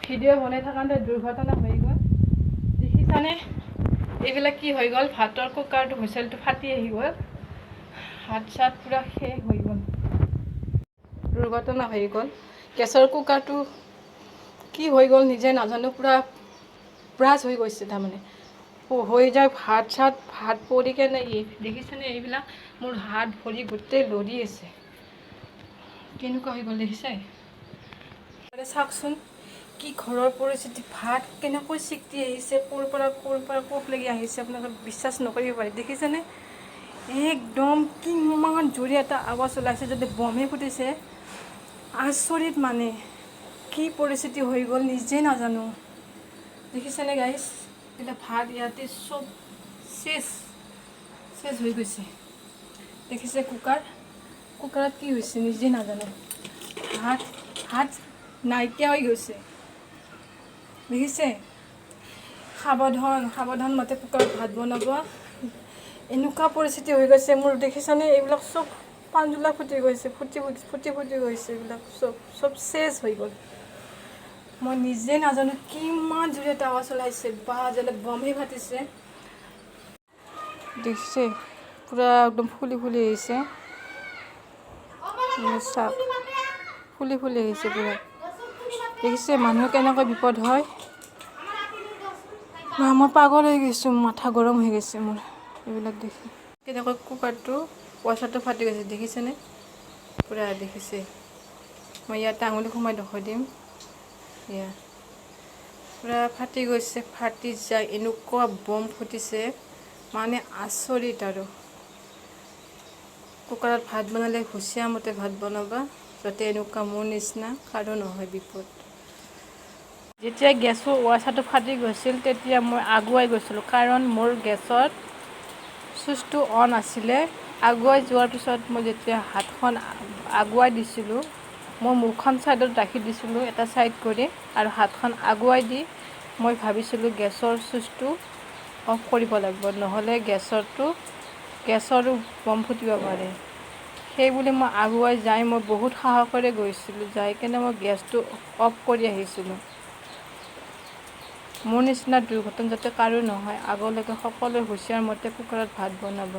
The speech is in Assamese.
ভিডিঅ' বনাই থাকোঁতে দুৰ্ঘটনা হৈ গ'ল। দেখিছানে এইবিলাক কি হৈ গ'ল? ভাতৰ কুকাৰটো, হুইচেলটো ফাটি আহি গ'ল। হাত চাত পূৰা শেষ হৈ গ'ল। দুৰ্ঘটনা হৈ গ'ল। গেছৰ কুকাৰটো কি হৈ গ'ল নিজে নাজানো, পূৰা ব্ৰাষ্ট হৈ গৈছে। তাৰমানে হৈ যায় ভাত চাত, ভাত পৰি কেনে। এই দেখিছেনে এইবিলাক? মোৰ হাত ভৰি গোটেই লৰি আছে। কেনেকুৱা হৈ গ'ল দেখিছে? চাওকচোন কি ঘৰৰ পৰিস্থিতি। ভাত কেনেকৈ চিটি আহিছে, ক'ৰ পৰা ক'ৰ পৰা ক'ত লাগি আহিছে, আপোনালোকে বিশ্বাস নকৰিব পাৰে। দেখিছেনে? একদম কিমান জোৰে এটা আৱাজ ওলাইছে, যদি বমে ফুটিছে। আচৰিত, মানে কি পৰিস্থিতি হৈ গ'ল নিজে নাজানো। দেখিছেনে গাইজ? এইবিলাক ভাত ইয়াতে চব শেষ শেষ হৈ গৈছে। দেখিছে কুকাৰ, কুকাৰত কি হৈছে নিজে নাজানো। ভাত ভাত নাইকিয়া হৈ গৈছে, দেখিছে? সাৱধান, সাৱধান মতে কুকাৰত ভাত বনাব। এনেকুৱা পৰিস্থিতি হৈ গৈছে মোৰ। দেখিছানে? এইবিলাক চব পাঞ্জুলা ফুটি গৈছে, ফুটি ফুটি ফুটি ফুটি গৈছে। এইবিলাক চব চব শেষ হৈ গ'ল। মই নিজে নাজানো কিমান জোৰে এটা আৱাজ ওলাইছে বা, যেনে বমেই ফাটিছে। দেখিছে, পূৰা একদম ফুলি ফুলি আহিছে। চাওক, ফুলি ফুলি আহিছে পূৰা। দেখিছে মানুহ কেনেকৈ বিপদ হয়? বা, মই পাগল হৈ গৈছোঁ। মাথা গৰম হৈ গৈছে মোৰ এইবিলাক দেখি। কেনেকৈ কুকাৰটো ৱাছাৰটো ফাটি গৈছে, দেখিছেনে? পূৰা দেখিছে। মই ইয়াতে আঙুলি সোমাই দেখুৱাই দিম। এয়া পূৰা ফাটি গৈছে। ফাটি যায় এনেকুৱা বম ফুটিছে, মানে আচৰিত আৰু। কুকাৰত ভাত বনালে হুঁচিয়াৰ মতে ভাত বনাবা, যাতে এনেকুৱা মোৰ নিচিনা কাৰো নহয় বিপদ। যেতিয়া গেছৰ ৱাছাৰটো ফাটি গৈছিল, তেতিয়া মই আগুৱাই গৈছিলোঁ, কাৰণ মোৰ গেছত চুইচটো অন আছিলে। আগুৱাই যোৱাৰ পিছত মই যেতিয়া হাতখন আগুৱাই দিছিলোঁ, মই মুখখন ছাইডত ৰাখি দিছিলোঁ এটা ছাইড কৰি আৰু হাতখন আগুৱাই দি মই ভাবিছিলোঁ গেছৰ চুইচটো অফ কৰিব লাগিব, নহ'লে গেছৰো বম ফুটিব পাৰে। সেইবুলি মই আগুৱাই যাই মই বহুত সাহসেৰে গৈছিলোঁ। যাই কেনে মই গেছটো অফ কৰি আহিছিলোঁ। মোৰ নিচিনা দুৰ্ঘটনা যাতে কাৰো নহয়। আগলৈকে সকলোৱে হুঁচিয়াৰ মতে কুকাৰত ভাত বনাব।